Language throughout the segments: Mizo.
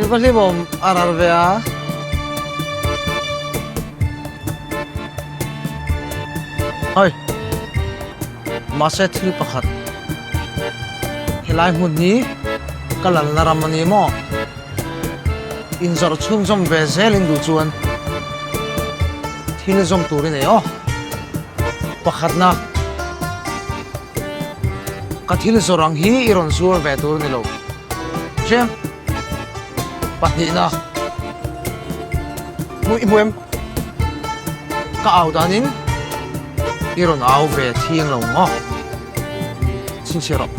In va hlimawm ar ar ve a. Hei. Mahse thil pakhat helai hmun hi ka lalna ram a ni maw? Inzawrh chhunzawm ve zel in duh chuan thil zawm tur i nei aw. Pakhatna, ka thil zawrh ang hi i rawn zuar ve tur a ni lo. Hriam, pahnihna, hmu i hmu em? Ka au danin i rawn au ve thiang lo maw? Chhinchhiah rawh.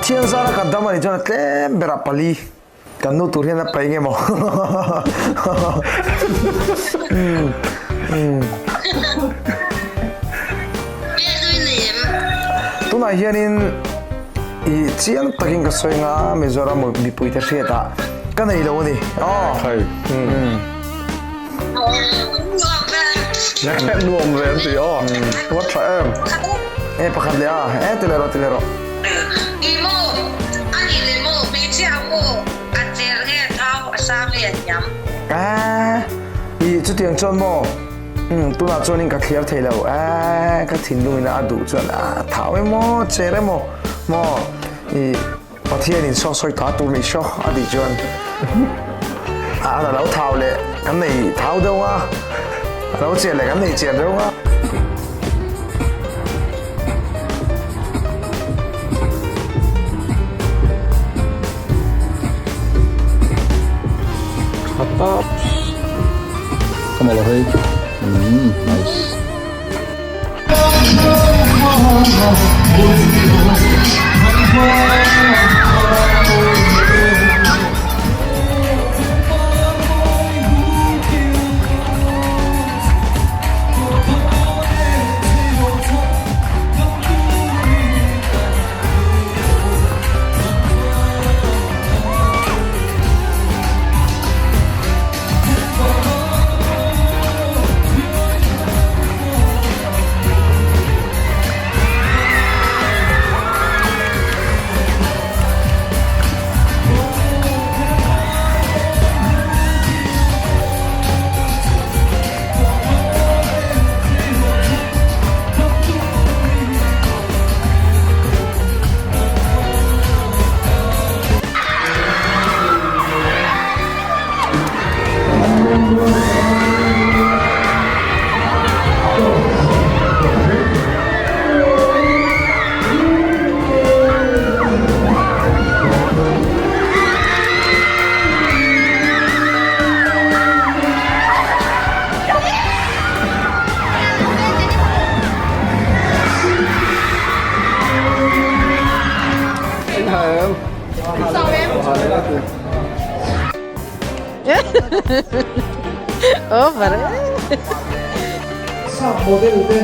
Pathian zara ka dam a nih chuan a tlem berah pali kan nu tur hian a pai nge maw. Tunah hianin i chiang takin ka sawi nga Mizoram mipuite hriatah ka nei lo a ni. Aw. Nuam ve an ti aw. Ka tha em. E pakhat leh a. E ti leh rawh ti leh rawh. I maw a nih leh maw hmeichhia maw a cher nge a thau a sang nge a hniam. E i chutiang chuan maw umm tunah chuanin ka thliar thei lo e ka thinlungin a duh chuan a thau emaw cher emaw maw i Pathianin saw sawi ta tur ni saw a tih chuan a lo thau leh kan nei thau deuh a, a lo chen leh kan nei chen deuh a. Tha tawp. Ka mawlh hei. Umm nice. Over e. Sap model te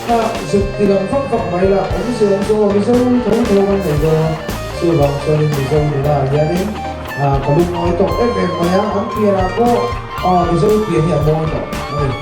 kha zuk ti lang vak vak mai la awm zia awm zawng a Mizo tho tho kan nei dawn a chuvang chuanin Mizo nula ah hianin ka lungawi tawk em em mai a an pianah pawh Mizo pian hi a mawi tawh a ni.